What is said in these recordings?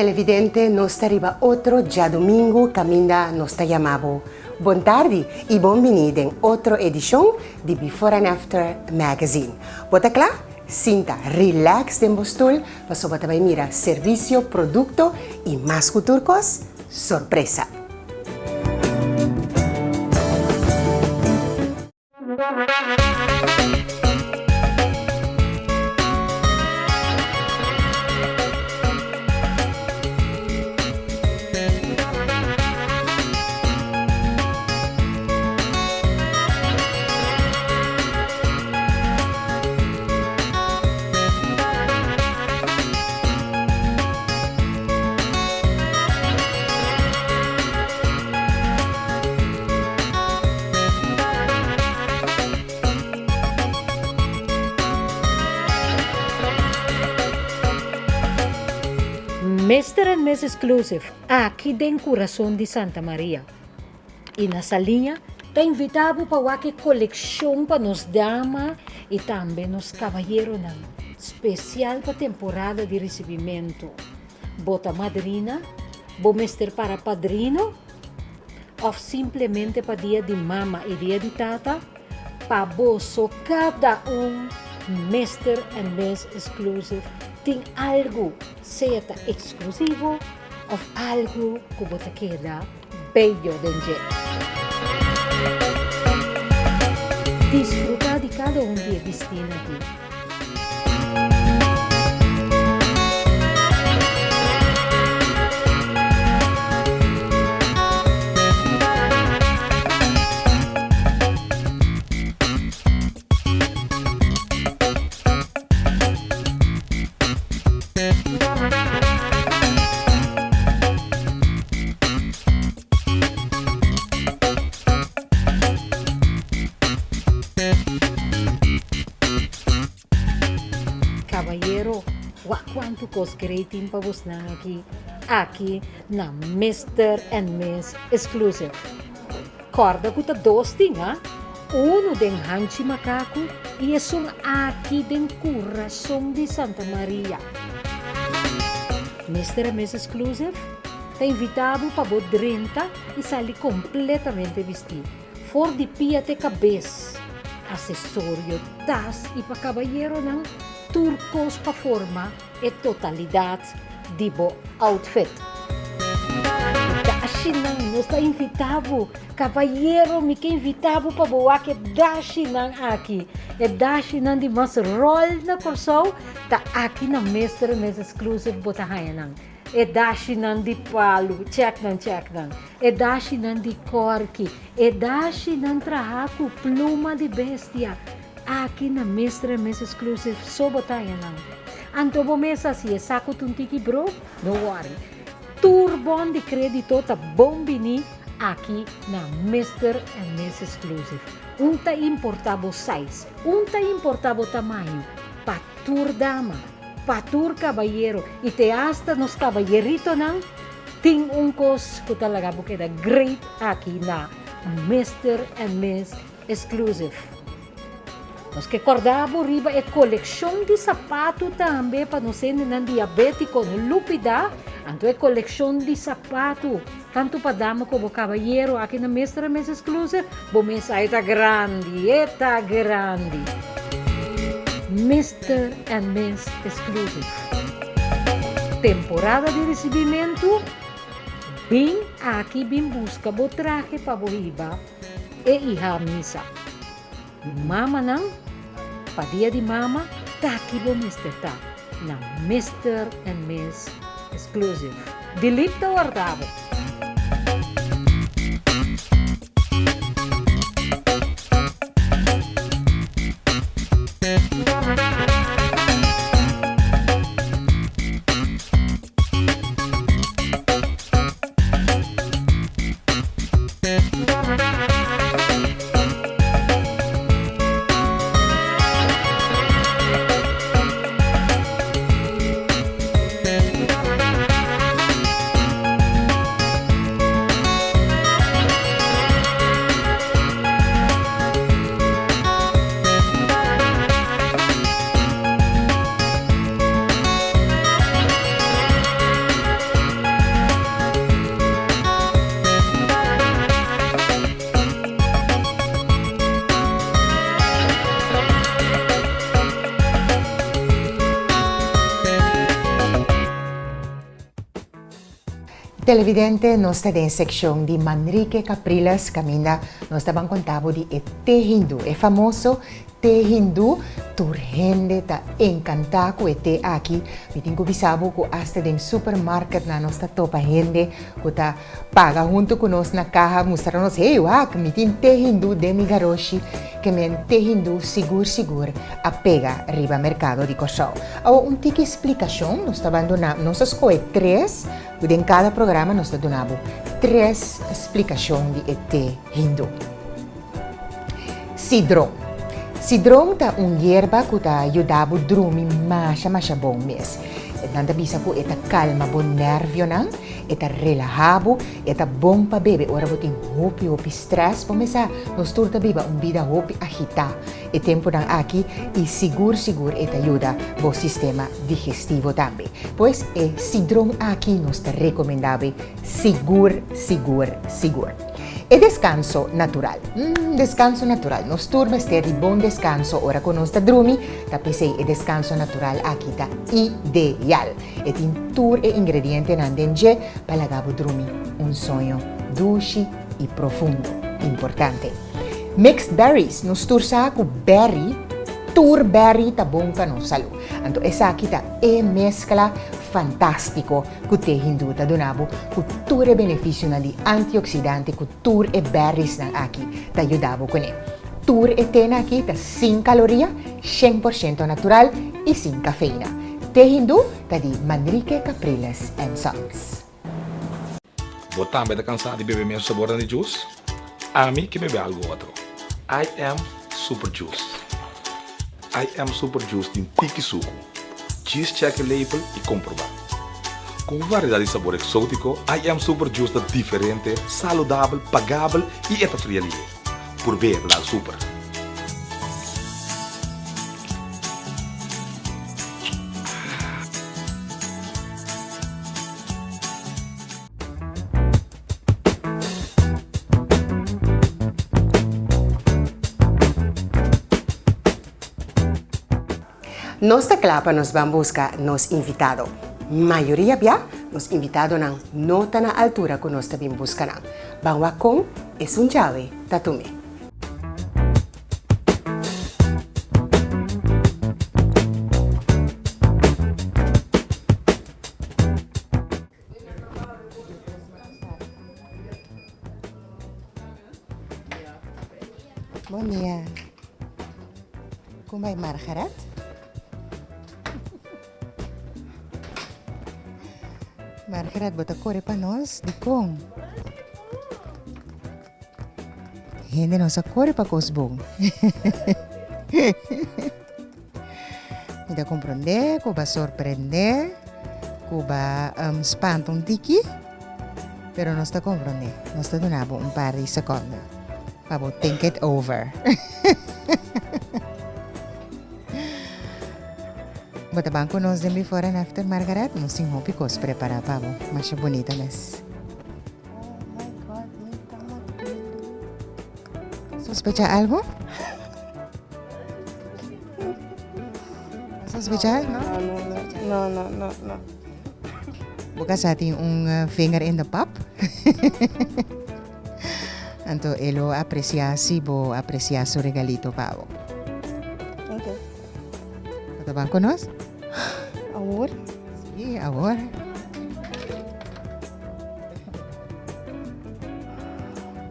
Televidente, nos ta riba otro djadumingu kaminda nos ta yama bo bon tardi i bon bini den otro edishon di Before and After Magazine. Bo ta kla? Sinta relax den bo stul pasobra bo ta bai mira servisio, produkto i mas ku tur kos, sorpresa! Mister and Miss Exclusive aki den kurason di Santa Maria i na Saliña ta invita bo pa wak e kolekshon pa nos dama i tambe nos kabayeronan spesial pa temporada di risibimentu. Bo ta madrina? Bo mester para padrino? Òf simplemente pa dia di mama i dia di tata? Pa boso kada un Mister and Miss Exclusive tin algu, sea ta eksklusivo òf algu ku bo ta keda bello den dje. Disfrutá di kada un di e bistínan aki. Cabayero, wak cuanto cos great tin pa bosnan aki, aki na Mister and Miss Exclusive. Corda cu ta dos tin, ha? Uno den Hanchi Macacu y esun aki den curason di Santa Maria. Mister and Miss Exclusive ta invita bo pa bo drenta y sali completamente bisti. For di pia te kabes, asesorio, tas i pa kabayeronan, tur kos pa forma e totalidat di bo outfit. E dashinan, nos ta invitá bo, kabayero, mi ke invitá bo pa bo wak e dashinan aki. E dashinan di mas ròl na Kòrsou ta aki na Mister and Miss Exclusive bo ta haña nan. E dashinan di palu, chèk nan, chèk nan. E dashinan di kòrki, e dashinan trahá ku pluma di bestia. Aki na Mister and Miss Exclusive so bo ta haña nan. Anto bo mes hasi e saku ta un tiki bro? No wòri. Tur bon di krédito ta bon biní aki na Mister and Miss Exclusive. Un ta importá bo size, un ta importá bo tamaño, pa tur dama. Pa tur kabayero i te asta nos kabayeritonan tin un kos ku ta laga bo keda great aki na Mister and Miss Exclusive. Nos ke kòrda bo riba e kolekshon di sapatu tambe pa nos hendenan diabétiko no lupidá, anto e kolekshon di sapatu tantu pa dama komo kabayero aki na Mister and Miss Exclusive bo mes a e ta grandi, e ta grandi. Mister and Miss Exclusive. Temporada di risibimentu, bin aki bin buska bo trahe pa bo hiba e iha misa. Mamanan, pa dia di mama taki bo mester ta na Mister and Miss Exclusive. Dilip ta warda bo. Televidente, nos ta den sekshon di Manrique Capriles kaminda nos ta ban konta bo di e te hindú, e famoso te hindú. Tur hende ta enkantá ku e te aki. Mi tin ku bisa bo ku asta den supermarketnan nos ta topa hende ku ta paga huntu ku nos na kaha mustra nos, hey wak, mi tin te hindú den mi garoshi. Ke men te hindú sigur sigur a pega riba merkado di Kòrsou. Awor un tiki splikashon, nos ta bandona, nos a skohe tres, ku den kada programa nos ta duna bo tres splikashon di e te hindú. Sidron. Sidron ta un yerba ku ta yuda bo drumi masha masha bon mes. Nan ta bisa ku e ta kalma bo nèrvionan, e ta relahá bo, e ta bon pa bebe ora bo tin hopi hopi strès. Bo mesa nos tur ta biba un bida hopi agitá e tempunan aki i sigur sigur e ta yuda bo sistema digestivo tambe. Pues e sidron aki nos ta rekomendá bo sigur sigur sigur. E deskanso natural. Mm, deskanso natural. Nos tur mester di bon deskanso ora ku nos ta drumi, ta p'esei e deskanso natural aki ta ideal. E tin tur e ingredientenan den dje pa laga bo drumi un soño dushi i profundo. Importante. Mixed berries. Nos tur sa ku berry, tur berry ta bon pa nos salú. Anto esaki ta e meskla fantástiko ku te hindú ta duna bo ku tur e benefisionan di antioksidante ku tur e berriesnan aki ta yuda bo kuné. Tur e tenan aki ta sin kaloria, 100% natural i sin kafeina. Te hindú ta di Manrique Capriles and Sons. Bo tambe ta kansá di bebe mesun sabornan di juice? Ami ke bebe algu otro. I am Super Juice. I am Super Juice tin tiki suku. Djis check e label i komprobá. Ku un variedat di sabor eksótiko, I am Super Juice ta diferente, saludabel, pagabel i e ta fria lihe. Purb'é ta dal super. Nos ta kla pa nos ban buska nos invitado. Mayoria bia nos invitadonan no ta na altura ku nos ta bin buska nan. Ban wak kon esun djawe ta tum'é. Bon dia. Kon bai Margaret? Margaret, bo ta kore pa nos? Dikon? Hende no sa kore pa kos bon. Mi ta komprondé ku bo a sorprendé, ku bo a spanta un tiki, pero nos ta komprondé. Nos ta duna bo un par di sekondo pa bo think it over. Bo ta ban ku nos den Before and After, Margaret? Nos tin hopi kos prepará pa bo. Masha bunita mes. Sospecha algo? Sospecha algo? No, no, no, no. Bo casa tin un eh, vinger in de pap. Anto e lo aprecia si bo aprecia su regalito pa bo. Ok. Bo ta ban con nos? Awor? Sí, awor.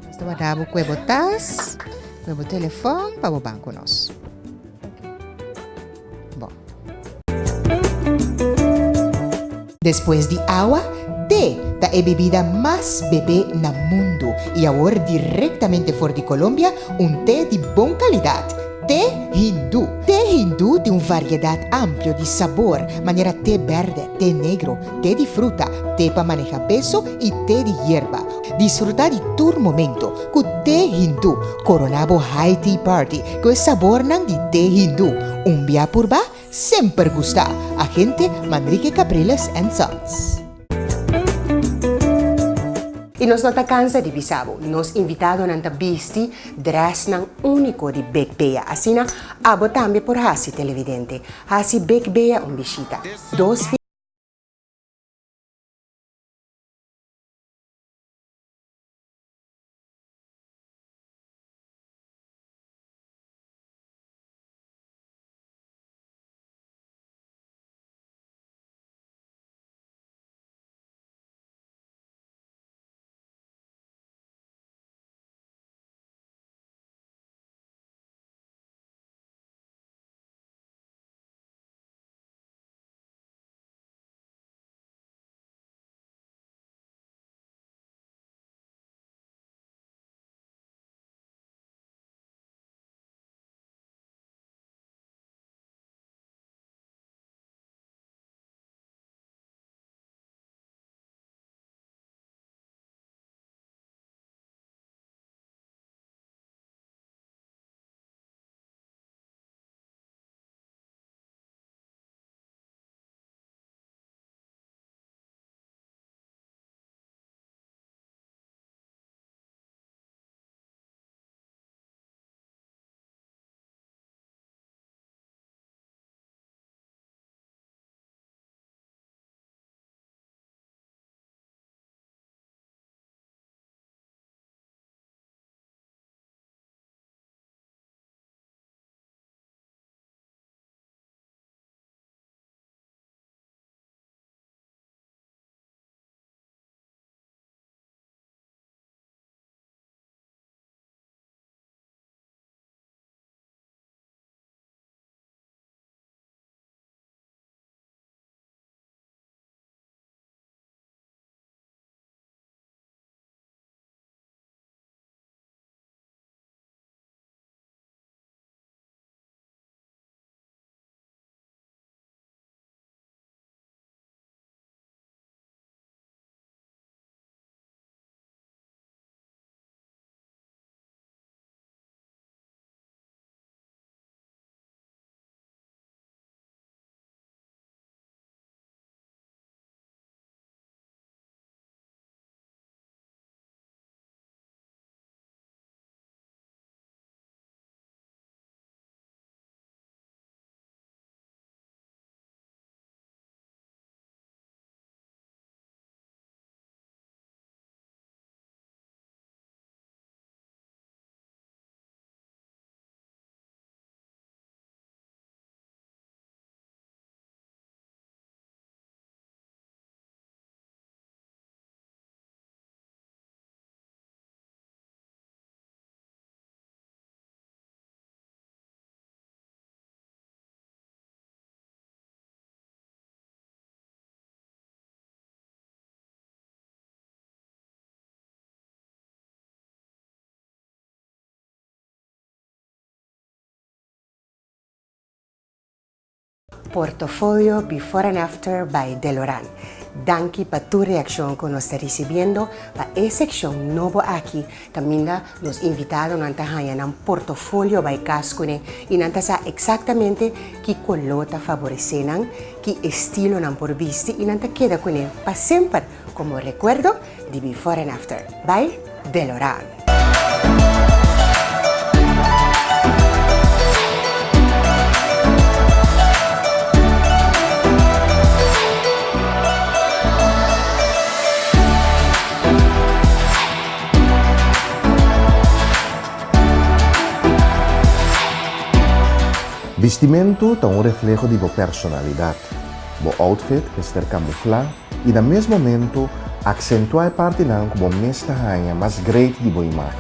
Nos ta wada bo kue bo tas, kue bo telefon pa bo ban ku nos. Bon. Despues di awa, te ta e bebida mas bebé na mundu i awor direktamente for di Colombia un te di bon kalidat, te hindú. Te hindú tin un variedat amplio di sabor, manera te bèrdè, te negro, te di fruta, te pa maneha peso i te di yerba. Disfruta di tur momento ku te hindú. Korona bo high tea party ku e sabornan di te hindú. Un bia purba, semper gusta! Agente Manrique Capriles and Sons. I nos no ta kansa di bisa bo, nos invitadonan ta bisti drèsnan úniko di Big Bea. Asina abo tambe por hasi, televidente. Hasi Big Bea un bishita. Dos. Portofolio Before and After by Deloran. Danki pa tur reakshon ku nos ta risibiendo pa e sekshon nobo aki kaminda nos invitadonan ta haña nan portofolio bai kas kuné i nan ta sa eksaktamente ki koló ta faboresé nan, ki estilo nan por bisti i nan ta keda kuné pa semper komo rekuerdo di Before and After by Deloran. Bistimentu ta un refleho di bo personalidat. Bo outfit mester kamuflá i na mes momento aksentuá e partinan ku bo mes ta haña mas great di bo imágen.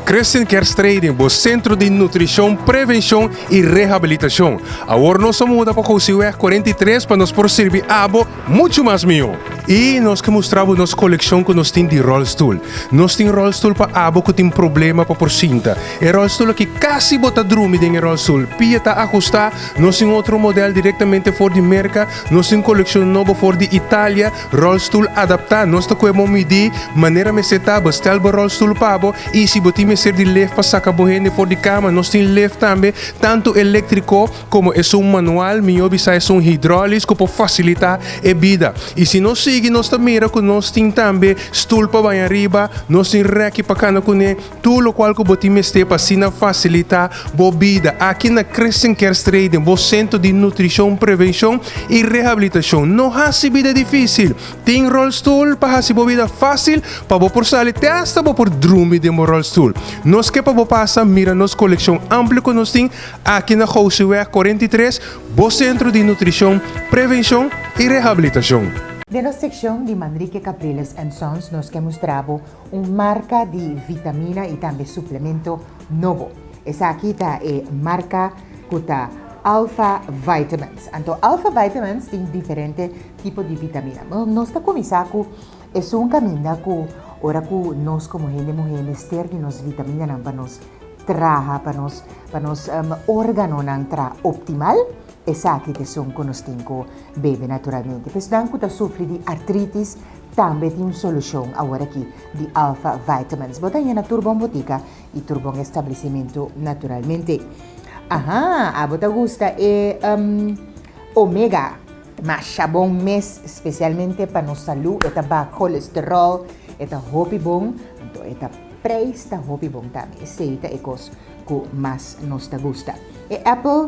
Christian Cares Trading, bo sentro di nutrishon, prevenshon i rehabilitashon. Awor nos a muda pa Gosiweg 43 pa nos por sirbi abo muchu mas mihó. I nos ke mustra bo nos kolekshon ku nos tin di ròlstul. Nos tin ròlstul pa abo ku tin problema pa por sinta. E ròlstul aki kasi bo ta drumi den e ròlstul. Pia ta ahustá. Nos tin otro modèl direktamente for di Merka. Nos tin kolekshon nobo for di Italia. Ròlstul adaptá. Nos ta kohe bo midí manera mester ta. Bestèl bo ròlstul pa bo. I si bo tin mester di lef pa saka bo hende for di kama, nos tin lef tambe, tantu eléktriko komo esun manual, mihó bisa esun hidrólis ku por fasilitá e bida. I si nos sigui nos ta mira ku nos tin tambe stul pa baña riba, nos tin rèki pa kana kuné. Tur lokual ku bo tin mester pa asina fasilitá bo bida aki na Christian Care Trading, bo sentro di nutrishon, prevenshon i rehabilitashon. No hasi bida difísil. Tin rolstoel pa hasi bo bida fásil pa bo por sali te asta bo por drumi den bo rolstoel. Nos ke pa bo pasa mira nos kolekshon amplio ku nos tin aki na Goudseweg 43, bo sentro di nutrishon, prevenshon i rehabilitashon. Den nos sekshon di Manrique Capriles and Sons nos ke mustra bo Un marka di vitamina i tambe suplemento nobo. Esaki ta e marka ku ta Alpha Vitamins. Anto Alpha Vitamins tin diferente tipo di vitamina. Nos ta kuminsá ku esun kaminda ku ora ku nos komo hende muhé mester di nos vitaminanan pa nos traha, pa nos pa nos órganonan traha optimal, esaki ta esun ku nos tin ku bebe naturalmente. Pa esnan ku ta sufri di artritis, Tambe tin un solushon aworakí di Alpha Vitamins. Bo ta haña na tur bon botika i tur bon establesimentu naturalmente. Aha, abo ta gusta e omega. Masha bon mes, spesialmente pa nos salú. E ta baha kolesterol, e ta hopi bon, anto e ta prijs ta hopi bon tambe. Esei ta e kos ku mas nos ta gusta. E apple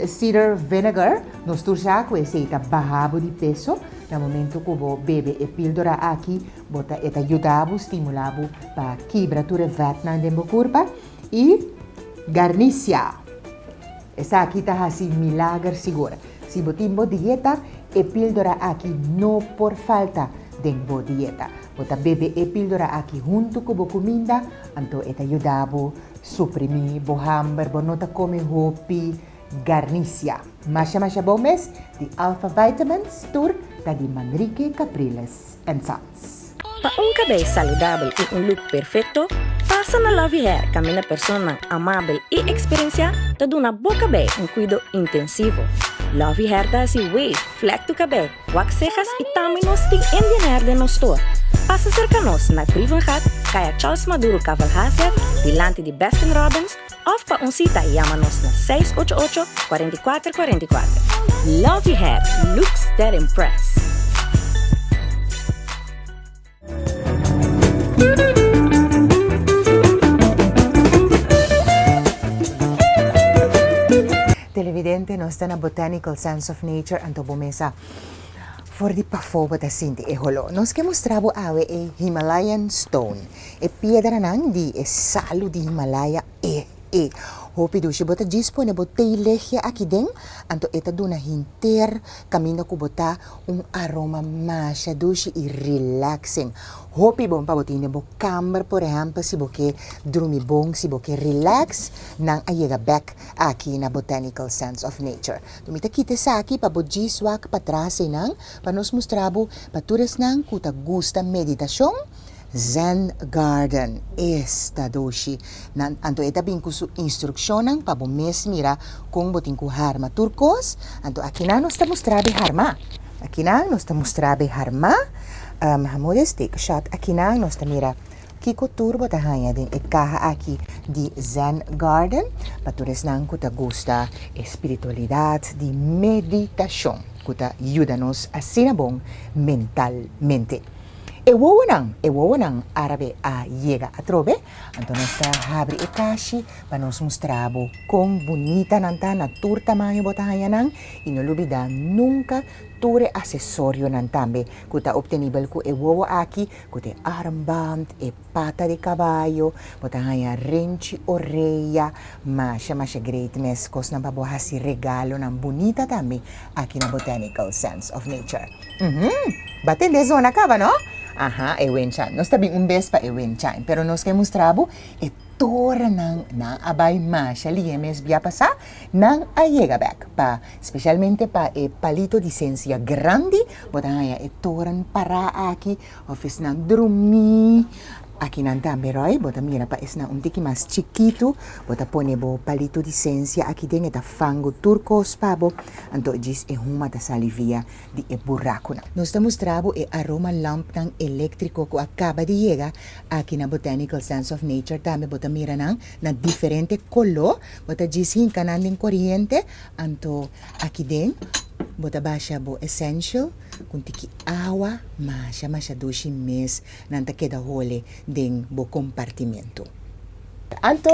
cider vinegar, nos tur sa ku esei ta baha bo di peso. Na momento ku bo bebe e píldora aki, bo ta e ta yuda bo, stimulá bo pa kibra tur e vètnan den bo kurpa. I garnisia. Esaki ta hasi milager sigur. Si bo tin bo dieta, e píldora aki no por falta den bo dieta. Bo ta bebe e píldora aki huntu ku bo kuminda, anto e ta yuda bo suprimí bo hamber, bo no ta kome hopi. Garnisia. Masha masha bon mes di Alpha Vitamins tur ta di Manrique Capriles and Sons. Pa un kabei saludabel i un look perfekto, pasa na Lovey Hair kaminda personanan amabel i eksperensiá ta duna bo kabei un kuido intensivo. Lovey Hair ta hasi wave, vlek tu kabei, wak sejas i tambe nos tin Indian Hair den nos store. Pasa serka nos na Brievengat, Kaya Charles Maduro Cavalhazet, dilanti di Baskin Robbins, òf pa un sita yama nos na seis ocho ocho, 44 44. Lovey Hair, looks that impress! Televidente, nos ta na Botanical Sense of Nature, anto bo mesa for di pafó bo ta sinti e holó. Nos ke mustra bo awe e Himalayan Stone, e piedranan di e salu di Himalaya e e hopi dushi. Bo ta djis pone bo teilegia aki den, anto e ta duna hinter kaminda ku bo ta Un aroma masha dushi i relaxing. Hopi bon pa bo tin den bo kamber, por ehèmpel si bo ke drumi bon, si bo ke relax, nan a yega bèk aki na Botanical Sense of Nature. Enton mi ta kita esaki pa bo djis wak patras einan pa nos mustra bo pa tur esnan ku ta gusta meditashon, Zen Garden, esta dushi. Nan, anto e ta bin ku su instrukshonnan pa bo mes mira kon bo tin ku harma tur kos. Anto akinan nos ta mustra be harma. Akinan nos ta mustra be harma. Hamodes take a shot. Akinan nos ta mira kiko tur bo ta haña den e kaha aki di Zen Garden pa tur esnan ku ta gusta e spiritualidat di meditashon ku ta yuda nos asina bon mentalmente. E wowonan, e wowonan árabe a yega atrobe, anto nos ta habri e kashi pa nos mustra bo kon bunita nan ta, na tur tamaño bo ta haña nan, i no lubidá nunka tur e asesorionan tambe ku ta optenibel ku e wowo aki, ku ta e armband, e pata di kabayo, bo ta haña renchi orea, masha masha great mes, kosnan pa bo hasi regalonan bunita tambe aki na Botanical Sense of Nature. Uhum, ba tende e zona kaba no? Aha, e wind chime. Nos ta bin un bes pa e wind chime, pero nos ke mustra bo e torennan nan a bai masha lihe mes bia pasá, nan a yega bek pa, spesialmente pa e palito di sensia grandi, bo ta haña e toren pará aki òf esnan drumí. Akinan tambe Roy, bo ta mira pa esnan un tiki mas chikitu, bo ta pone bo palito di sensia aki den, e ta fangu tur kos pa bo, anto djis e huma ta sali via di e burakunan. Nos ta mustra bo e aroma lampnan eléktriko ku a kaba di yega aki na Botanical Sense of Nature. Tambe bo ta mira nan na diferente koló. Bo ta djis hinka nan den koriente, anto aki den bo ta basha bo essential ku un tiki awa masha masha dushi mes nan ta keda hole den bo kompartimentu. Anto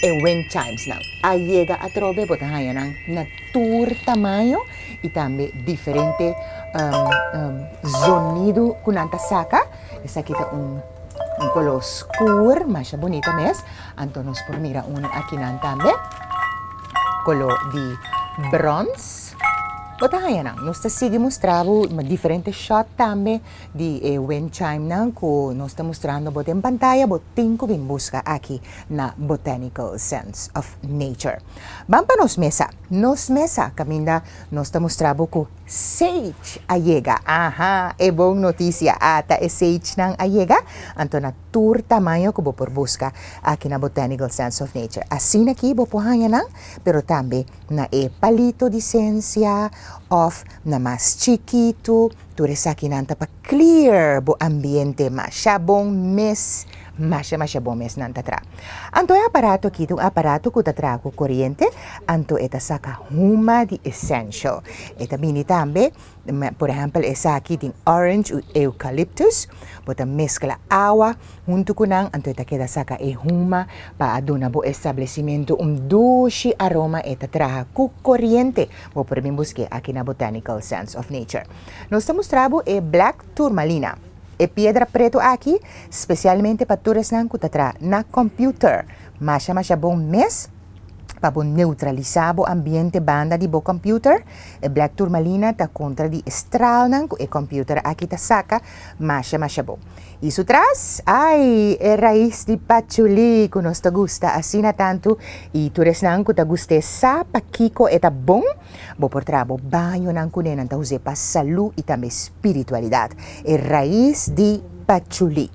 e wind chimes nan a yega atrobe, bo ta haña nan na tur tamaño i tambe diferente zonido ku nan ta saka. Esaki ta un un koló skur, masha bunita mes. Anto nos por mira un akinan tambe, koló di brons. Bo ta haña nan. Nos ta sigui mustra bo diferente shot tambe. Di e wind chime-nan ku nos ta mustrando bo den pantaya, bo tin ku bin buska aki na Botanical Sense of Nature. Ban pa nos mesa. Nos mesa kaminda nos ta mustra bo ku sage a yega. Aha, e bon notisia! Ata e sage-nan a yega, anto na tur tamaño ku bo por buska aki na Botanical Sense of Nature. Asina aki bo por haña nan, pero tambe na e palito di sensia òf na mas chikitu. Tur esakinan ta pa clear bo ambiente masha bon mes, masha masha bon mes nan ta traha. Anto e aparato aki ta un aparato cu ta traha cu coriente, anto e ta saca huma di essential. E ta bini tambe, por ehempel esaki tin orange u eucalyptus, bo ta mezcla awa hunto cu nan, anto e ta keda saca e huma pa a duna bo establecimento un dushi aroma, e ta traha cu coriente. Bo por bin busk'é aki na Botanical Sense of Nature. Nos ta mustra bo e Black Tourmalina. E piedra pretu aki, spesialmente pa tur esnan ku ta traha na computer. Masha masha bon mes pa bo neutralisá bo ambiente banda di bo computer. E Black Tourmalina ta kontra di e straalnan ku e computer aki ta saka masha masha bon. I su tras, ai, e rais di pachulí ku nos ta gusta asina tantu i tur esnan ku ta gust'é sa pakiko e ta bon. Bo por traha bo bañonan kuné, nan ta us'é pa salú i tambe spiritualidat. E rais di pachulí.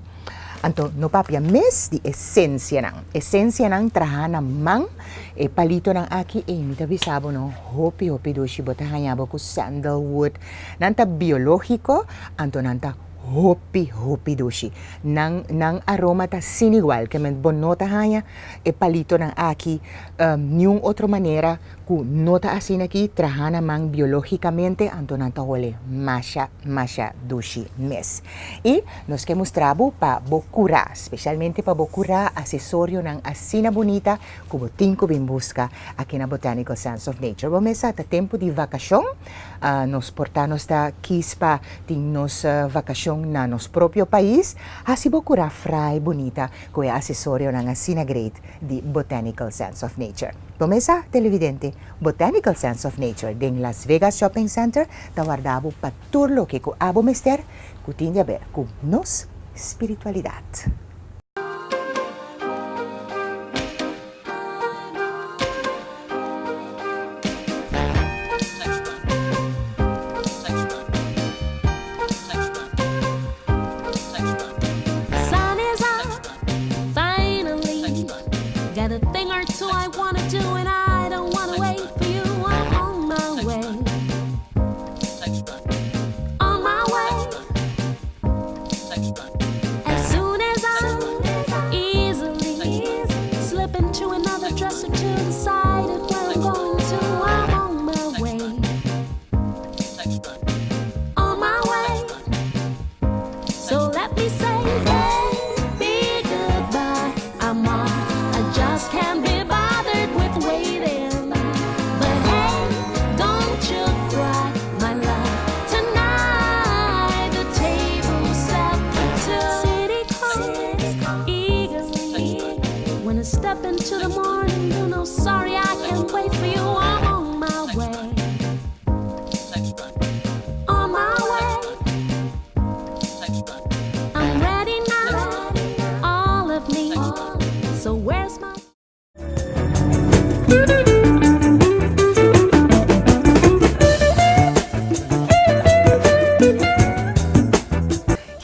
Anto no papia mes di esensianan. Esensianan trahá na man, e palitonan aki, ei mi ta bisa bo no, hopi hopi dushi. Bo ta haña bo ku sandalwood. Nan ta biológiko, anto nan ta. Hopi hopi dushi. Nan nan aroma ta sin igual ke men bo no ta haña e palitonan aki niun otro manera ku no ta asina aki traha na man biologicamente anto nan ta hole masha masha dushi mes. I nos ke mustra bo pa bo kura specialmente pa bo kura asesorionan asina bunita ku bo tin ku bin buska aki na Botanical Sense of Nature. Bo mes sa ta tempu di vakashon. Nos por ta nos ta kis pa tin nos vakashon na nos propio pais, hasi bo kura frai bunita ku e asesorionan asina great di Botanical Sense of Nature. Bo mes sa, televidente, Botanical Sense of Nature den Las Vegas Shopping Center ta warda bo pa tur loke ku abo mester ku tin di aber ku nos spiritualidat.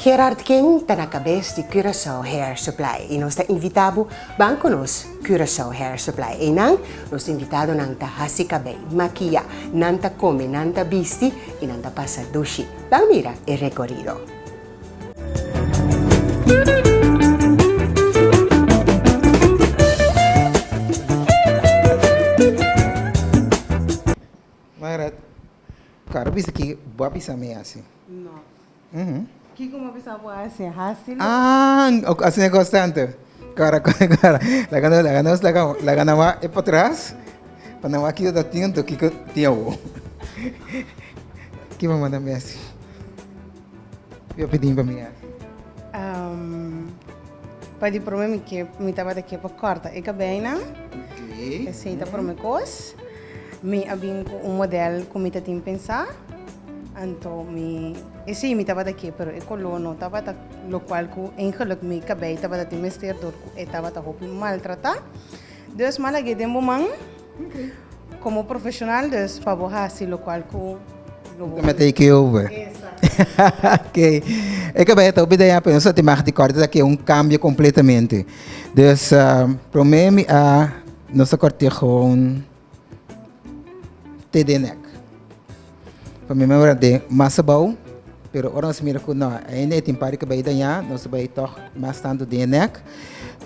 Gerard King ta na kabes di Curaçao Hair Supply i nos ta invitá bo ban ku nos Curaçao Hair Supply. Einan nos invitadonan ta hasi kabei, makiá, nan ta kome, nan ta bisti i nan ta pasa dushi. Ban mira e rekorido. Margaret, karo bisa ki bo a bisa mi hasi? No. Kiko mi a bisa bo hasi? Hasi lo. Ah, asina kos tantu. Kara, kara, laga nos, laga nos, laga, laga nan wak e patras, pa nan wak kiko ta tin anto kiko tin awo. Ki bo manda mi hasi? Yo pidi pa mi hasi. Pa di prome mi ke mi tabata ke pa kòrta e kabeinan. Esei ta prome kos. Mi a bin ku un modèl ku mi ta tin pensá. Anto mi esei mi tabata ke pero e koló no tabata lokual ku eigenlik mi kabei tabata tin mester dor ku e tabata hopi maltratá. Dus mi a lag'é den bo man komo profeshonal dus pa bo hasi lokual ku lo bo. Mi a take over. Exacto. Ok. E kabei ta hopi dañá pero nos a tin mag di kòrta ta ke un kambio kompletamente. Dus promé mi a nos a kòrt'é gewoon. Te den nek. Pa mi mora den mas abou, pero ora nos mira ku no, ainda e tin par di kabei dañá, nos a bai tòg mas tantu den e nek.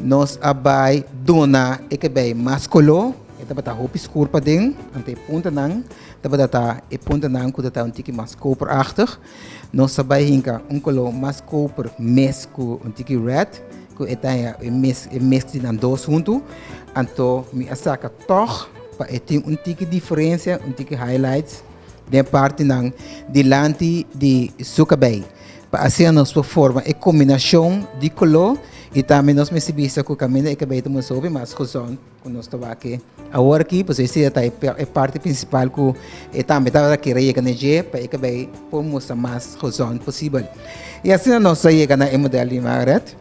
Nos a bai duna e kabei mas koló, e tabata hopi skur paden, anto e puntanan tabata ta e puntanan ku ta ta un tiki mas koperachtig. Nos a bai hinka un koló mas koper mes ku un tiki red, ku e ta e mes e mes di nan dos huntu. Anto mi a saka tòg pa e tin un tiki diferensia, un tiki highlights den partinan dilanti di su kabei. Pa asina nos por forma e kombinashon di koló i tambe nos mester bisa ku kaminda e kabei ta muestra hopi mas gezond. Ku nos ta wak awor aki, pasobra esei ta e parti prinsipal ku e tambe tabata kere yega na dje pa e kabei por mustra mas gezond posibel. I asina nos a yega na e model di Margaret.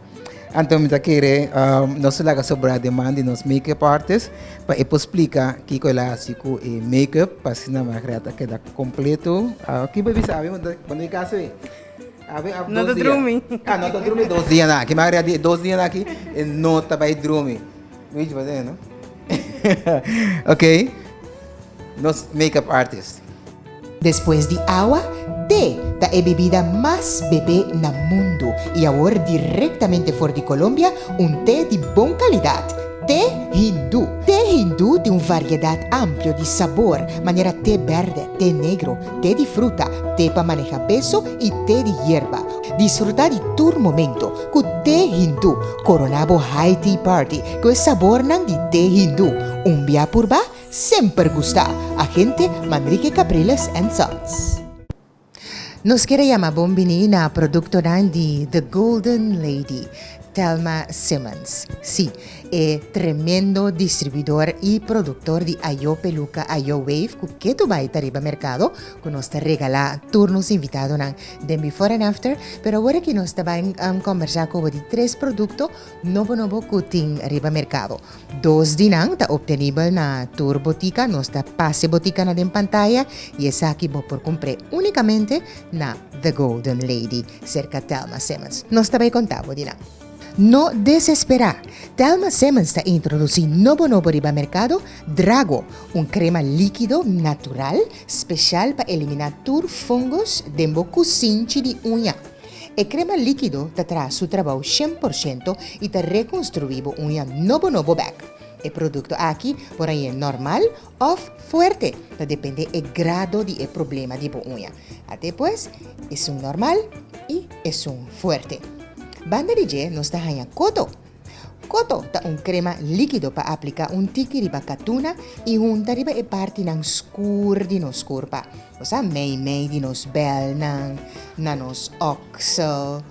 Anto mi ta kere nos ta laga sobra den man di nos make-up artist pa e por splika kiko el a hasi ku e make-up pa asina Margaret a keda kompleto. Ki bo bisa abi? Bo no e kaso ei? Abi a No ta drumi. Ah, no ta drumi dos dianan aki. Margaret di e dos dianan aki e no ta bai drumi. Luigi va no? Ok, nos makeup artist. Despues di awa, Te ta e bibida mas bebé na mundu i awor direktamente for di Colombia un te di bon kalidat, te hindú. Te hindú tin un variedat amplio di sabor, manera te bèrdè, te negro, te di fruta, te pa maneha peso i te di yerba. Disfrutá di tur momento ku te hindú. Koroná bo high tea party ku e sabornan di te hindú. Un bia purba, Semper gusta! Agente Manrique Capriles and Sons. Nos kier a yama bon bini na productonan di The Golden Lady, Thelma Simmons. Sí, e tremendo distribuidor y productor di Ayo Peluca, Ayo Wave cu ketu bay ta riba mercado cu nos ta regala tur nos invitadonan den Before and After. Pero awor aki nos ta bay combersa cu bo di tres producto nobo nobo cu tin riba mercado. Dos di nan ta obtenibel na tur botica, nos ta pasa e boticanan den pantaya y esaki bo por cumpr'é unicamente na The Golden Lady, cerca Thelma Simmons. Nos ta bay conta bo di nan. No desespera! Thelma Simmons ta introduci nobo nobo riba mercado Drago, un crema liquido natural special pa elimina tur fungos den bo cusinchi di uña. E krema líkido ta traha su trabou 100% i ta rekonstruí bo uña nobo nobo bèk. E produkto aki por hañ'é nòrmal òf fuerte, ta dependé e grado di e problema di bo uña. Ate pues, esun nòrmal i esun fuerte. Banda di dje nos ta haña koto. Koto ta un krema líkido pa apliká un tiki riba katuna i hunta riba e partinan skur di nos kurpa, osea meimei di nos bèlnan, na nos òksel.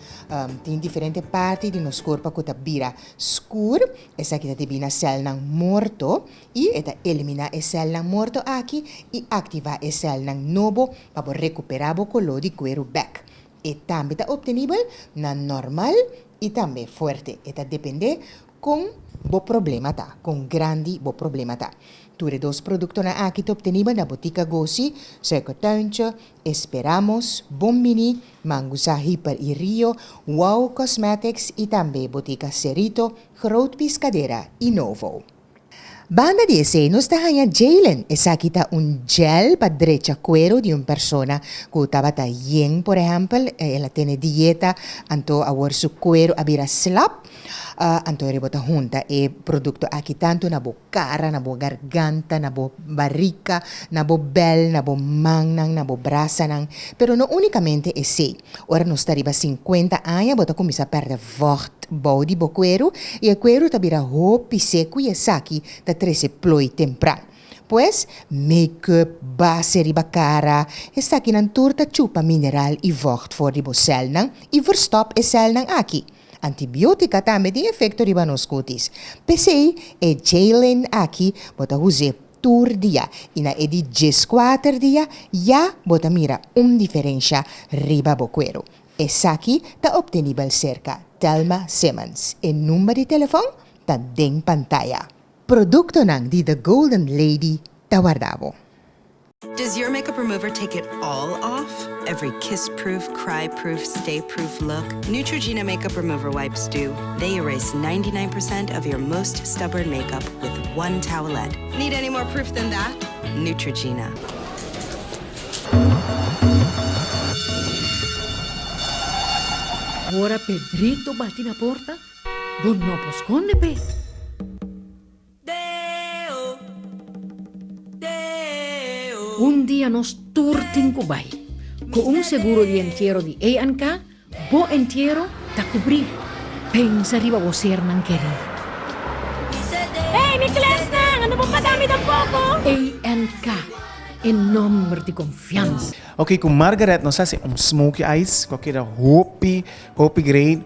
Tin diferente parti di nos kurpa ku ta bira skur, esaki ta debí na sèlnan morto i e ta eliminá e sèlnan morto aki i aktivá e sèlnan nobo pa bo rekuperá bo koló di kueru bèk. E tambe ta obtenibel na normal i tambe fuerte. E ta depende kon bo problema ta, kon grandi bo problema ta. Tur e dos produktonan aki ta obtenibel na Botica Gosi, Suikertuintje, Esperamos, Bon Bini, Mangusa Hyper i Rio, Wow Cosmetics i tambe Botica Cerrito, Groot Piscadera i Novo. Banda di esei nos ta haña Jalen, esaki ta un gel pa drecha kueru di un persona ku tabata yen, por ehèmpel, el a tene dieta, anto awor su kueru a bira slap, anto ora bo ta hunta e produkto aki tantu na bo kara, na bo garganta, na bo barika, na bo bèl, na bo mannan, na bo brasanan, pero no únikamente esei, ora nos ta riba sinkuenta aña bo ta kuminsá pèrdè vògt bou di bo kueru i e kueru ta bira hopi seku i esaki ta trese ploi tempran. Pues, make-up, base riba kara, esakinan tur ta chupa mineral i vògt for di bo sèlnan i verstòp e sèlnan aki. Antibiótika tambe tin efekto riba nos kutis. P'esei, e Jalyn aki bo ta us'é tur dia i na e di djeskuater dia ya bo ta mira un diferensha riba bo kueru. Esaki ta obtenibel serka Thelma Simmons. E number di telefòn ta den pantaya. Produktonan di The Golden Lady ta warda bo. Does your makeup remover take it all off? Every kiss-proof, cry-proof, stay-proof look? Neutrogena makeup remover wipes do. They erase 99% of your most stubborn makeup with one towelette. Need any more proof than that? Neutrogena. Ora Pedrito bati na porta, bo no por skonde p'e. Un dia nos tur tin ku bai. Ku un seguro di entiero di ANK, Bo entiero ta kubrí. Pensa riba bo sernan kerí. Hey, mi klesnan! Ando bo paga mi tampoko? ANK, e nomber di konfiansa. Ok, ku Margaret nos hasi un smokey eyes ku a keda hopi, hopi great,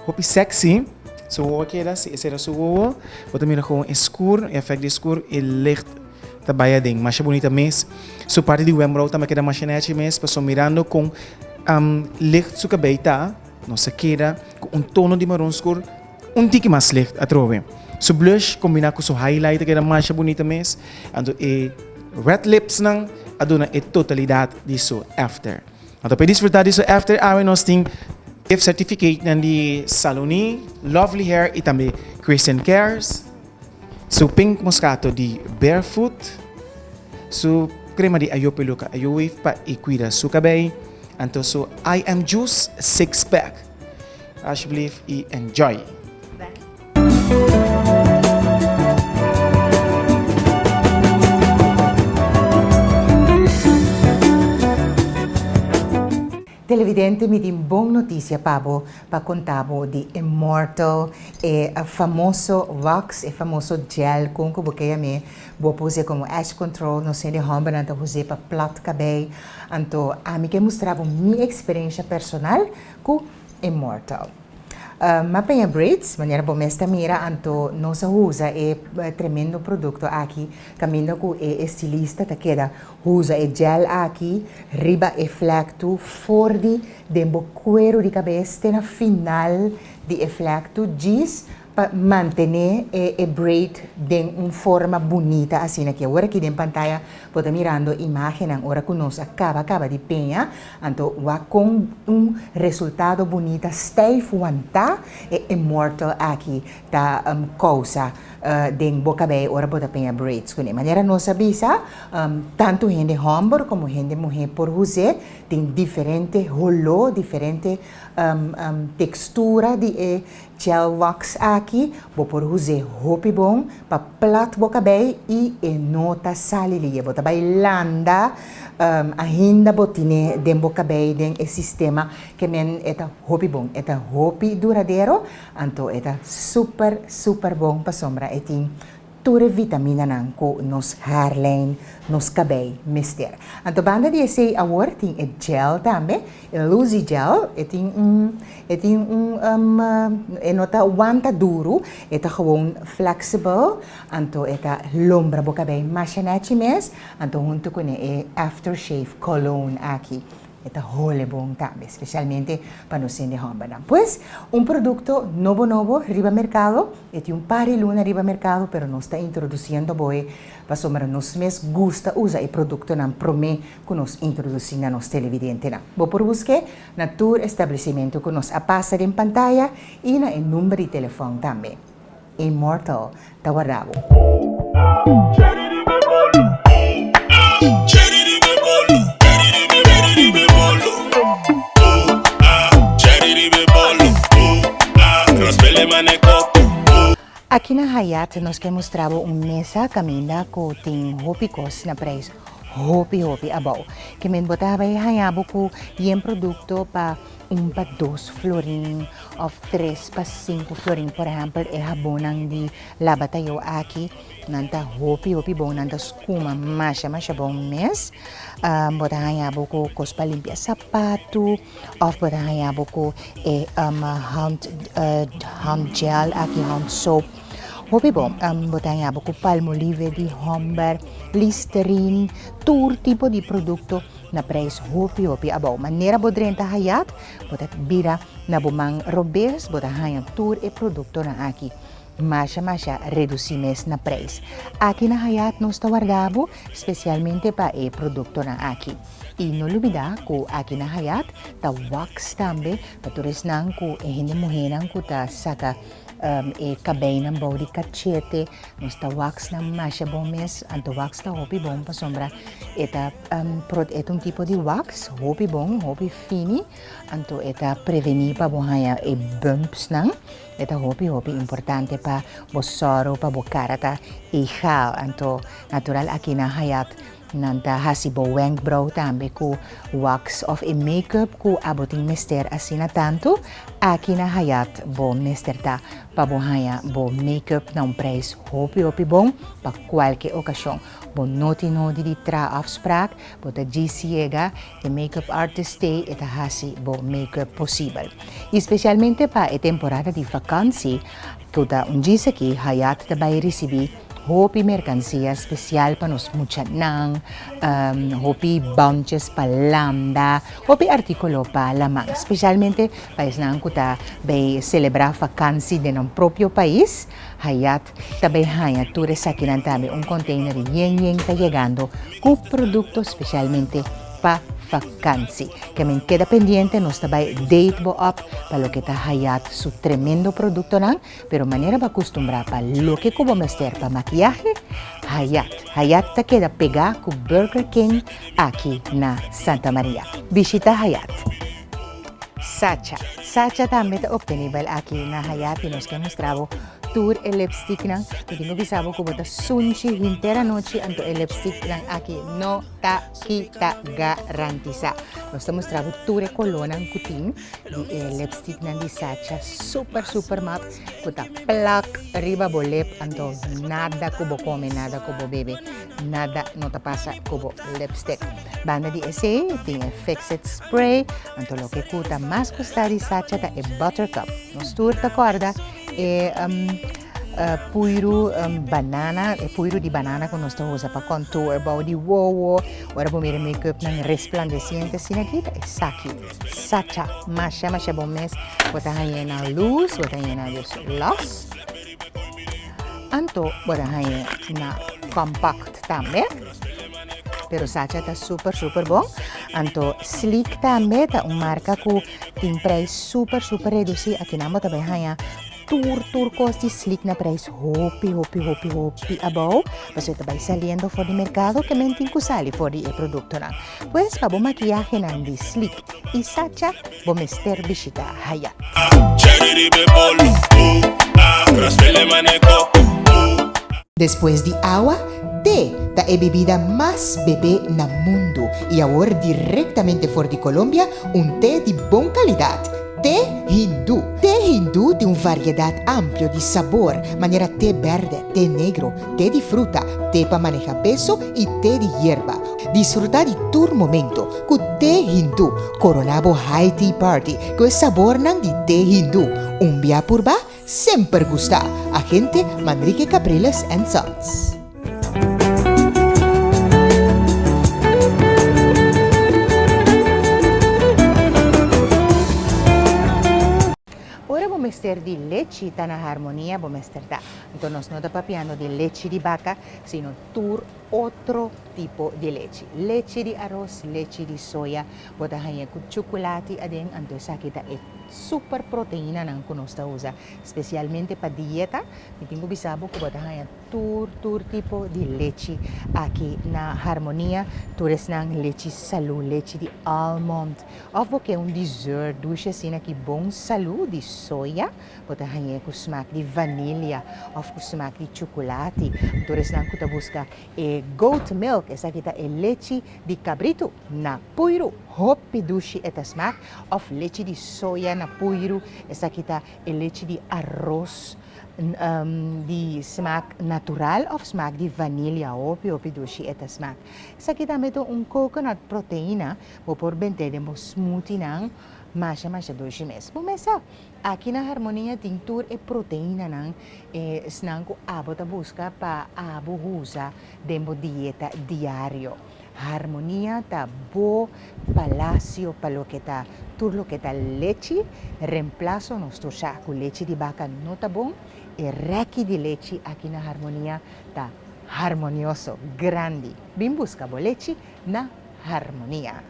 hopi sexy. Su wowo a keda, si esei era su wowo, bo ta mira kon e skur, e efect di e skur, e licht ta bai aden. Masha bunita mes. Su parti di wembrouw tambe a keda masha nechi mes, pasobra mirando kon Licht su kabei ta, nos a keda ku un tono di maron skur un tiki mas licht atrobe. Su blush kombiná ku su highlight a keda masha bunita mes. Anto e red lipsnan a duna e totalidat di su after. Anto pa e disfrutá di su after awe nos tin gift certificatenan di Saloni, Lovely Hair i tambe Christian Cares. Su pink moscato di Barefoot, su crema di ayo peluca ayo wave pa e cuida su cabey. Anto su I Am Juice Six Pack. Alsjeblieft y enjoy! Televidente mi tin bon noticia pa bo pa conta bo di Immortal e famoso wax e famoso gel con cu bo ke yam'e bo por us'e como edge control nos hende hombernan ta us'e pa plat cabey anto ami ke mustra bo mi experiencia personal cu Immortal. M'a peña braids, manera bo mes ta mira, anto nos a usa e tremendo producto aki caminda cu e estilista ta keda usa e gel aki riba e vlektu for di den bo cuero di cabes te na final di e vlektu djis pa mantene e braid den un forma bunita asina aki. Awor aki den pantaya bo ta mirando imagennan ora cu nos a caba caba di peña, anto wak con un resultado bunita stijf wantá e immortal aki ta causa den bo cabey ora bo ta peña braids cune. Manera nos a bisa, tanto hende homber como hende muhe por us'e, tin diferente holo, diferente textura di e Gel wax aki bo por us'é hopi bon pa plat bo kabei i e no ta sali liye. Bo ta bai landa ainda bo tine den bo kabei den e sistema ke men e ta hopi bon. E ta hopi duradero anto e ta super super bon pasobra e tin Tur e vitaminanan ku nos haarlijn, nos kabei mester. Anto banda di esei awor tin e gel tambe, e Luzy gel, e tin un, e tin un, e no ta wanta duru, e ta gewoon flexible, anto e ta lombra bo kabei masha nechi mes, anto hunto kuné e aftershave cologne aki. E ta hole bon tambe, specialmente pa nos hende hombernan. Pues, un producto nobo nobo riba mercado, e tin un par di luna riba mercado, pero nos ta introduciendo bo e pasobra nos mes gusta usa e productonan prome cu nos introduci na nos televidentenan. Bo por busque na tur establecimento cu nos a pasa den pantaya y na e number di telefon tambe. Immortal ta warda bo. Aki na Hayat nos ke mustra bo un mesa kaminda ku tin hopi kos na preis hopi hopi abou. Ke men bo ta bai haña bo ku yen produkto pa un pa dos florin of tres pa sinku florin. Por ehèmpel e habonnan di laba tayo aki nan ta hopi hopi bon, nan ta skuma masha masha bon mes. Bo ta haña bo ku kos pa limpia sapatu of bo ta haña bo ku e hand hand gel aki, hand soap. Hopi bon. Bo ta haña bo ku palmolive di hòmber, listerine, tur tipo di produkto na prijs hopi hopi abou. Manera bo drenta Hayat, bo ta bira na bo man robes, bo ta haña tur e produktonan aki masha masha redusí mes na prijs. Aki na Hayat nos ta warda bo spesialmente pa e produktonan aki. I no lubidá ku aki na Hayat ta wax tambe pa tur esnan ku e hende muhénan ku ta saka e kabeinan bou di kachete. Nos ta wax nan masha bon mes, anto wax ta hopi bon pasobra e ta e ta un tipo di wax hopi bon, hopi fini, anto e ta prevení pa bo haña e bumps nan, e ta hopi hopi importante pa bo sòru pa bo kara ta egal, anto natural aki na Hayat nan ta hasi bo wenkbrou tambe ku wax òf e make-up ku abo tin mester asina tantu, aki na Hayat bo mester ta pa bo haña bo make-up na un prijs hopi hopi bon pa kualke okashon. Bo no tin nodi di traha afspraak, bo ta djis yega, e make-up artist t'ei e ta hasi bo make-up posibel. I spesialmente pa e temporada di vakansi ku ta un djis aki, Hayat ta bai risibí hopi merkansia spesial pa nos muchanan, hopi bandjes pa landa, hopi artíkulo pa laman. Spesialmente pa esnan ku ta bai selebrá vakansi den nan propio pais, Hayat ta bai haña tur esakinan tambe. Un container yen yen ta yegando ku produkto spesialmente pa vakansi. Ke men keda pendiente, nos ta bai date bo op pa loke ta Hayat su tremendo produktonan, pero manera bo a kustumbrá pa loke ku bo mester pa makiyahe, Hayat. Hayat ta keda pegá ku Burger King aki na Santa Maria. Bishita Hayat. Sacha. Sacha tambe ta optenibel aki na Hayat i nos ke mustra bo tur e lipsticknan. Mi tin ku bisa bo ku bo ta sunchi henter anochi anto e lipsticknan aki no ta kita garantisá. Nos ta mustra bo tur e kolónan ku tin di e lipsticknan di Sacha super super mat ku ta plak riba bo lip anto nada ku bo kome nada ku bo bebe nada no ta pasa ku bo lipstick. Banda di esei tin e fix it spray anto loke ku ta mas gusta di Sacha ta e buttercup. Nos tur ta kòrda e puiru banana, e puiru di banana ku nos ta usa pa contour bou di wowo, ora bo mira make-upnan resplandeciente asina aki ta esaki. Sacha, masha masha bon mes, bo ta hañ'é na luz, bo ta hañ'é na dus los. Anto bo ta hañ'é na compact tambe. Pero Sacha ta super super bon. Anto Sleek tambe ta un marca ku tin prijs super super reducí. Akinan bo ta bai haña tur tur kos di Sleek na prijs hopi hopi hopi hopi abou. Pasobra e ta bai saliendo for di merkado ke men tin ku sali for di e produktonan. Pues pa bo makiahenan di Sleek i Sacha bo mester bishita Hayat. Despues di awa, te ta e bibida mas bebé na mundu i awor direktamente for di Colombia un te di bon kalidat, te hindú. Te hindú tin un variedat amplio di sabor, manera te bèrdè, te negro, te di fruta, te pa maneha peso i te di yerba. Disfrutá di tur momento ku te hindú. Koroná bo high tea party ku e sabornan di te hindú. Un bia purba, semper gustá! Agente Manrique Capriles and Sons. Ora bo mester di lechi ta na harmonia bo mester ta. Anto nos no ta papiando di lechi di baka, sino tur otro tipo di lechi. Lechi di aros, lechi di soya, bo ta haña ku chukulati aden, anto esaki ta e super proteinanan ku nos ta usa spesialmente pa dieta. Mi tin ku bisa bo ku bo ta haña tur tur tipo di lechi aki na Harmonia, tur esnan lechi salu, lechi di almond, òf bo ke un dessert dushi asina ki bon salu di soya. Bo ta hañ'é ku smak di vanilia òf ku smak di chukulati. Tur esnan ku ta buska e goat milk, esaki ta e lechi di kabritu na puiru, hopi dushi e ta smak, òf lechi di soya na puiru, esaki ta e lechi di aros di smak natural òf smak di vanilia, hopi hopi dushi e ta smak. Esaki tambe ta un coconut proteina, bo por bent'é den bo smoothienan, masha masha dushi mes. Bo mes sa. Aki na Harmonia tin tur e proteinanan, esnan ku abo ta buska pa abo usa den bo dieta diario. Harmonia ta bo palasio pa loke ta tur loke ta lechi, remplaso nos tur sa ku lechi di baka no ta bon, e rèki di lechi aki na Harmonia ta harmonioso, grandi. Bin buska bo lechi na harmonia.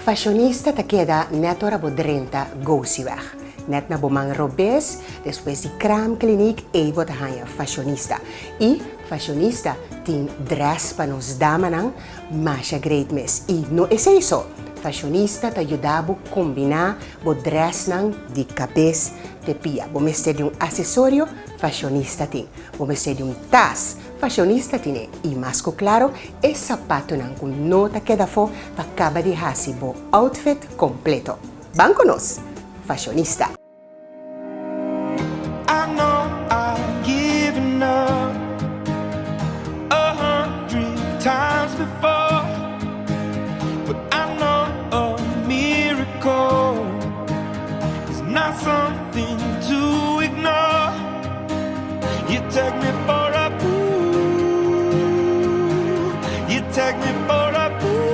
Fashionista ta keda net ora bo drenta Gosiweg. Net na bo man robes, despues di kraamkliniek, ei bo ta haña Fashionista. I Fashionista tin dress pa nos damanan masha great mes. I no esei so, Fashionista ta yuda bo kombiná bo dressnan di kabes te pia. Bo mester di un asesorio? Fashionista tin. Bo mester di un tas, fashionista tine i mas ku klaro e sapatunan ku no ta keda afó pa kaba di hasi bo outfit kompleto. Ban ku nos, fashionista! You take me for a fool. You take me for a fool.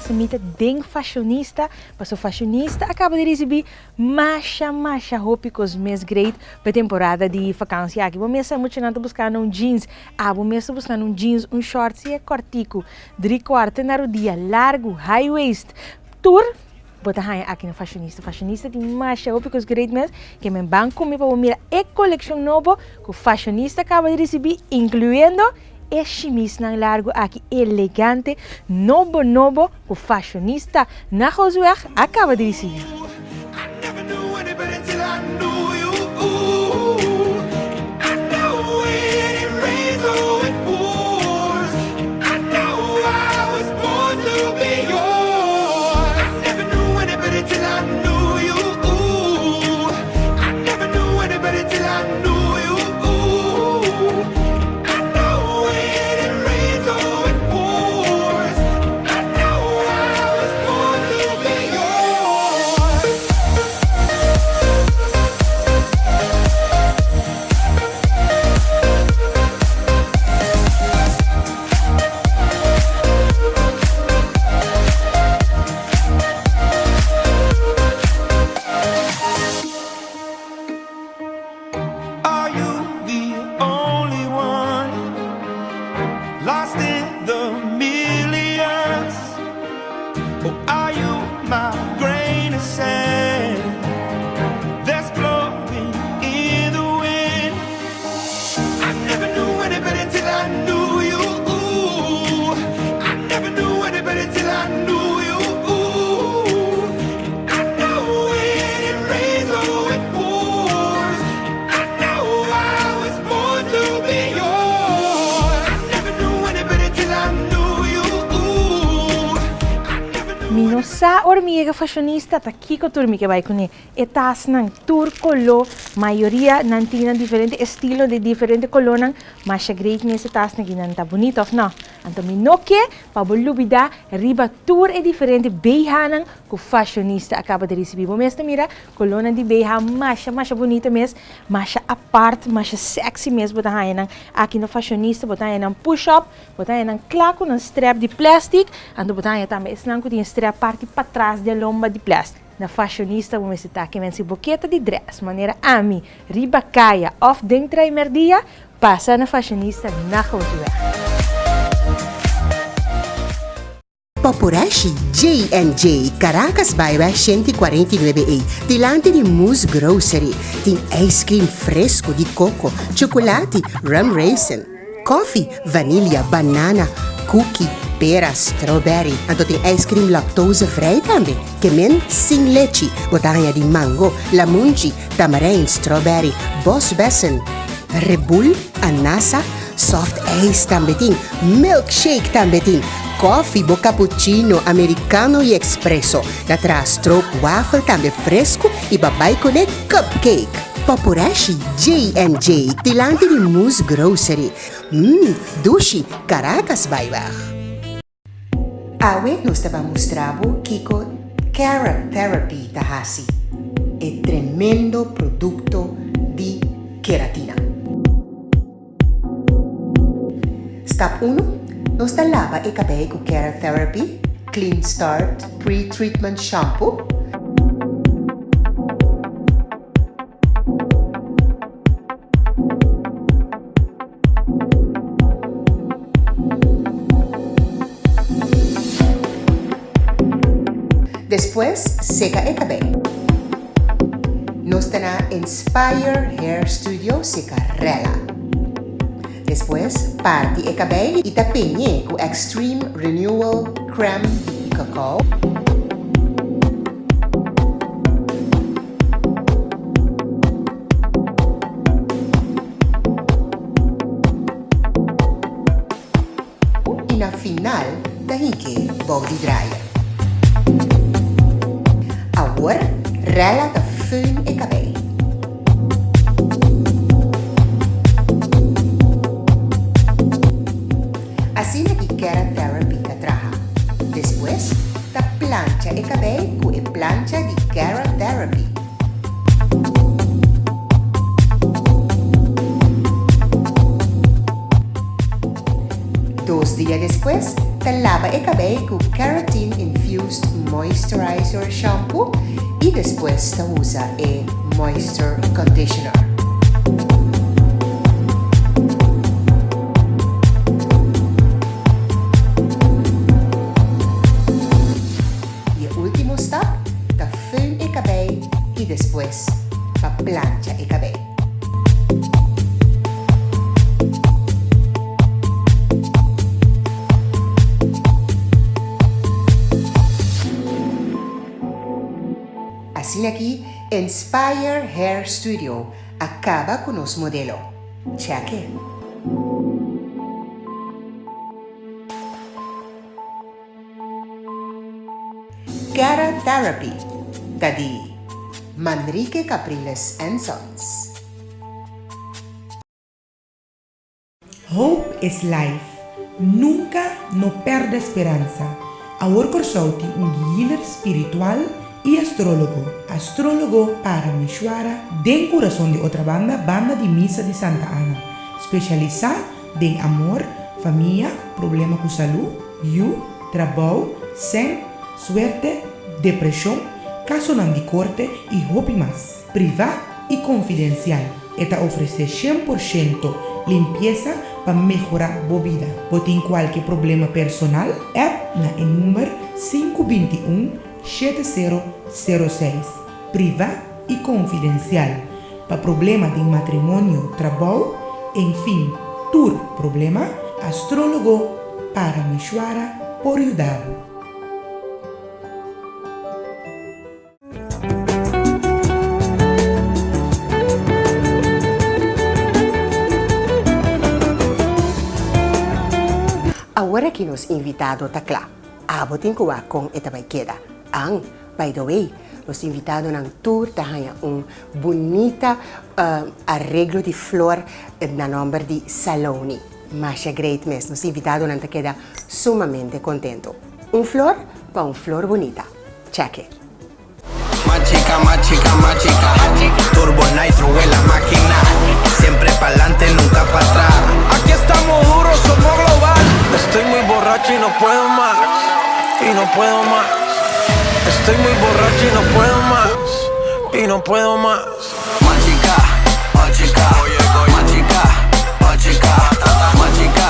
Mi ta den Fashionista, paso Fashionista a kaba di risibí masha masha hopi kos mes great pa e temporada di vakansia aki. Bo mes sa muchanan ta buskando un jeans, abo mes ta buskando un jeans, un short sea kòrtiku, dri kuarta na rudia, largu, high waist, tur bo ta haña aki na Fashionista. Fashionista tin masha hopi kos great mes, ke men ban ku mi pa bo mira e kolekshon nobo ku Fashionista kaba di risibí, inkluyendo E shimisnan largu aki elegante, nobo nobo ku fashionista na Gosweg a kaba di risibi. Are you the only one lost in the millions? Or are you my grain of sand that's blowing in the wind? I never knew anybody till I knew you. I never knew anybody till I knew you. I know when it rains or it pours. I know I was born to be yours. I never knew anybody till I knew you. Mi no sa ora mi yega fashionista ta kiko tur mi ke bai kuné. E tasnan tur koló, mayoria nan tin nan diferente estilo di diferente kolónan, masha great mes e tasnan aki nan ta bunita òf no? Anto mi no ke pa bo lubidá riba tur e diferente BHnan ku fashionista a kaba di risibí. Bo mes ta mira kolónan di BH masha masha bunita mes, masha apart, masha sexy mes bo ta haña nan aki na fashionista, bo ta haña nan push up, bo ta haña nan kla ku nan strap di plastic, anto bo ta haña tambe esnan ku tin e strap parti patras di e lomba di plastic. Na fashionista bo mester ta ke men si bo ke ta di dress manera ami riba kaya of den traimerdia, pasa na fashionista na Goudsweg. Poporeshi J&J, Caracas Byweg 149 E, dilanti di Moose Grocery, tin ice cream fresco di coco, chocolati, rum raisin, koffie, vanilla, banana, cookie, pera, strawberry. Anto tin ice cream lactose vrij tambe, ke men sin lechi. Bo ta haña di mango, lamunchi, tamarijn, strawberry, bosbessen, rebul, anasa, Soft ijs tambe tin, milkshake tambe tin, koffie, bo cappuccino, americano y expresso. Ta traha stroop wafel tambe fresco y pa bai cune cupcake. Popurashi J&J dilanti di Moose Grocery. Mmm, dushi, Caracas Byweg. Awe nos ta ban mustra bo kiko Keratherapy ta hasi, e tremendo produkto di keratina. Stap unu, Nos ta laba e kabei ku Keratherapy Clean Start Pre-Treatment Shampoo. Despues seka e kabei. Nos ta na Inspire Hair Studio seka rela. Despues parti e kabei i ta peñ'é ku Extreme Renewal Crème di Cacao. I na final ta hink'é bou di draier. Awor Rella ta föhn e kabei. Asina ki Keratherapy ta traha. Despues ta plancha e kabei ku e plancha di Keratherapy. Dos dia despues ta laba e kabei ku Keratin Infused. Infused Moisturizer Shampoo y despues ta usa e Moisture Conditioner. Y e ultimo stap ta föhn e cabey y despues pa plancha e cabey. Asina aki Inspire Hair Studio a kaba ku nos modelo. Check it! Kera Therapy ta di Manrique Capriles and Sons. Hope is life, nunka no pèrdè speransa. Awor Kòrsou tin un healer spiritual i astrólogo, Astrólogo Parameshwara den kurason di Otrabanda banda di Misa di Santa Ana, spesialisá den amor, famia, problema ku salú, yu, trabou, sèn, suerte, depreshon, kasonan di korte i hopi mas. Privá i konfidensial. E ta ofresé 100% limpiesa pa mehorá bo bida. Bo tin kualke problema personal? App na e number 521 7006. Privá i konfidensial. Pa problema den matrimonio, trabou, enfin tur problema, Astrólogo Parameshwara por yuda bo. Awor aki nos invitado ta kla. Abo tin ku wak kon e ta bai keda. An, by the way, nos invitadonan tur ta haña un bunita areglo di flor na nòmber di Saloni. Masha great mes. Nos invitadonan ta keda sumamente kontento. Un flor pa un flor bunita. Check it. Machica, machica, machica. Turbo nitro en la máquina. Siempre pa'lante, nunca pa atrás. Aquí estamos duros, somos global. Estoy muy borracho y no puedo más. Y no puedo más. Estoy muy borracho y no puedo más. Y no puedo más. Machica, machica, machica, machica, machica, machica,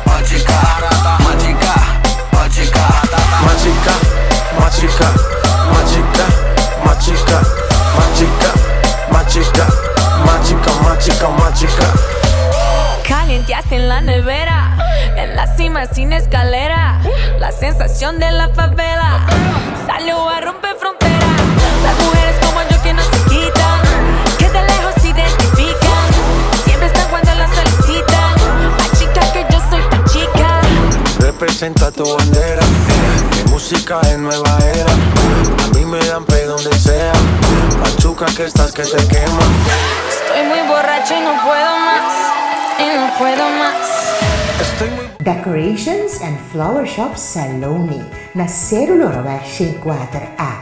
machica, machica, machica, machica, machica, machica, machica, machica, machica, machica, machica. Calienteaste en la nevera, en la cima sin escalera, la sensación de la favela salió a romper frontera. Las mujeres como yo que no se quitan, que de lejos se identifican, siempre están cuando las solicitan. Más chica que yo soy tu chica. Representa tu bandera, mi música es nueva era. A mí me dan play donde sea, machuca que estás que te quema. Estoy muy borracho y no puedo más, y no puedo más. Decorations and Flower Shop Saloni na Seru Loroweg 104 A.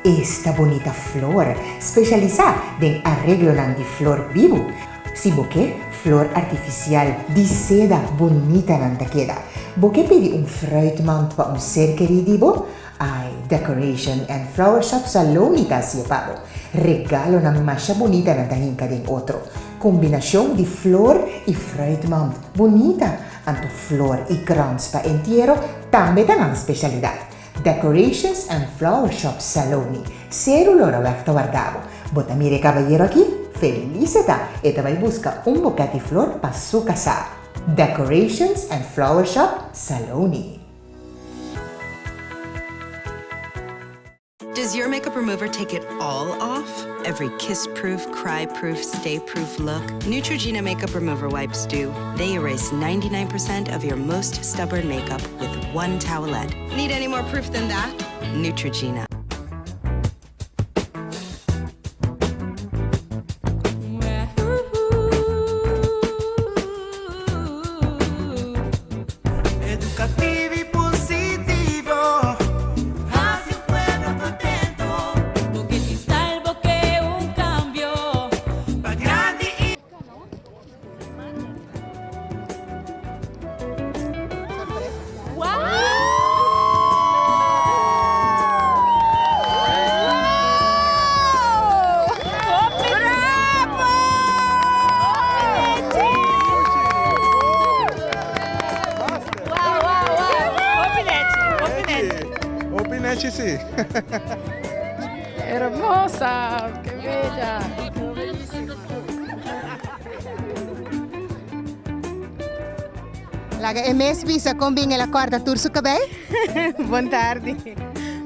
Esta bunita flor, spesialisá den areglonan di flor bibu. Si bo ke flor artifisial di seda bunita nan ta keda. Bo ke pidi un fruitmand pa un ser kerí di bo? Ai, Decoration and Flower Shop Saloni ta hacié pa bo. Regalonan masha bunita nan ta hinca den otro. Combinacion di flor y fruitmand bunita, anto flor y krans pa entiero tambe ta nan specialidad. Decorations and Flower Shop Saloni, Seru Loraweg ta warda bo. Bo ta mira e cabayero aki? Feliz e ta! E ta bay busca un boket di flor pa su casa. Decorations and Flower Shop Saloni. Does your makeup remover take it all off? Every kiss-proof, cry-proof, stay-proof look? Neutrogena makeup remover wipes do. They erase 99% of your most stubborn makeup with one towelette. Need any more proof than that? Neutrogena. Educativo y positivo. Hacia un pueblo contento. Porque si salvo que un cambio. Pa grande y. Love, ke bella. Laga e mes bisa kon bin el a kòrta tur su kabei. Bon tardi.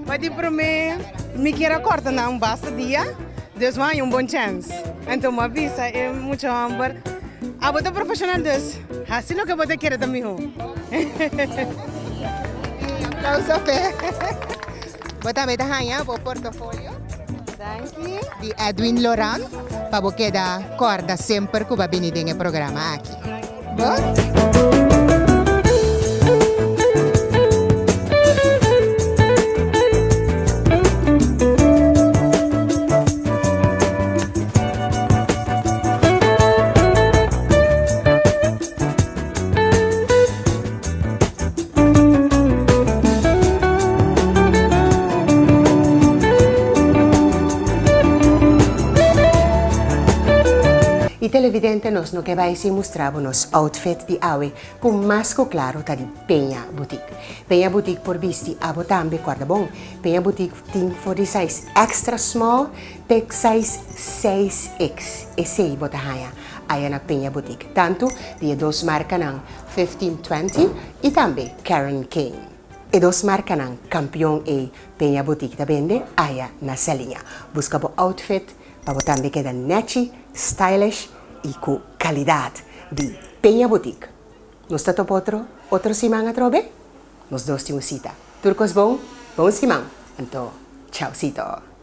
Pa di promé mi kier a kòrta na un basta dia, dus mi a haña un bon chèns. Anto mi a bisa e mucha hòmber, Abo ta profeshonal dus hasi loke bo ta kere ta mihó. Aplauso p'e. Bo tambe ta haña bo portofolio. Danki. Di Edwin Loran pa bo keda kòrda semper ku bo a bini den e programa aki. Bo? Y televidente nos no ke bai sin mustra bo nos outfit di awe ku mas ku klaro ta di Peña Boutique. Peña Boutique por bisti abo tambe korda bon. Peña Boutique tin for di size extra small te size 6X. Esei bo ta haña aya na Peña Boutique. Tantu di e dos markanan 1520 y tambe Karen King. E dos marcanan campeon ey Peña Boutique ta bende aya na Saliña. Busca bo outfit pa bo tambe keda nechi, stylish y cu calidad di Peña Boutique. Nos ta topa otro otro siman atrobe? Nos dos tin un cita. Tur cos bon, bon siman! Anto, chaucito!